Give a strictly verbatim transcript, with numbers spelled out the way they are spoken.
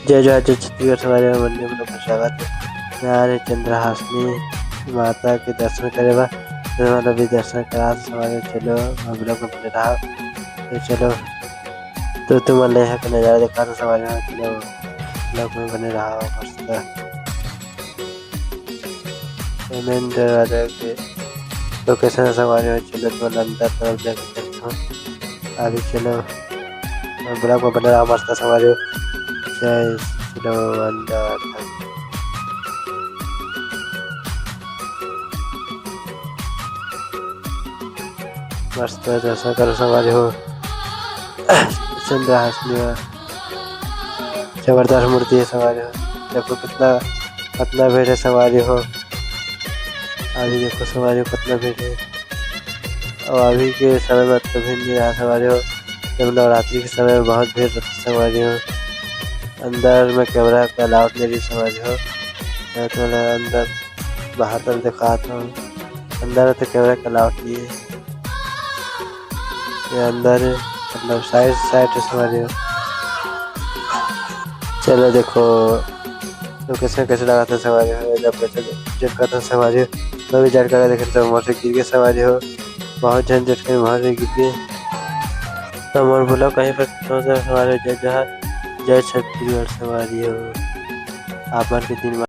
जय जोहार, जय छत्तीसगढ़ संगवारी हो, मंडी में लोग का स्वागत है। मैं आ रहे चंद्रहासिनी माता के दर्शन करे बर, तो मतलब भी दर्शन करा संगवारी हो। चलो, हम लोग को बने रहा, तो चलो, तो तुम ले यहाँ का नजारा दिखा दो संगवारी हो। चलो, लोग में बने रहा मस्त। ये main दरवाजा के location है संगवारी हो। चलो, तो अंदर तरफ जाके देखते हैं। अभी चलो, vlog में बने रहा मस्त संगवारी हो। जय, चलो अंदर। मस्त दर्शन करो संगवारी हो। चंद्रहासिनी में जबरदस्त मूर्ति है संगवारी हो। देखो कितना, कितना भीड़ है संगवारी हो। अभी देखो संगवारी हो कितना भीड़ है। और अभी के समय में तो भीड़ नहीं रहा संगवारी हो। जब नवरात्रि के समय में बहुत भीड़ रहती संगवारी हो। अंदर में camera का allowed नहीं रही संगवारी हो। मैं तो ना अंदर, बाहर तरफ दिखाता हूँ। अंदर में तो camera का allowed नहीं है। ये अंदर है, मतलब side, side से संगवारी हो। चलो देखो, location कैसे लगा था संगवारी हो, जब कैसे जब करता संगवारी हो, तो भी झटका लगा देखे तो मोर से गिर गए संगवारी हो, बहुत झन झटके में मोर से गिर गए। तो मोर vlog कहीं पर खत्म होता है संगवारी हो। जय जोहार, जय छत्तीसगढ़ संगवारी हो। आप मन के दिन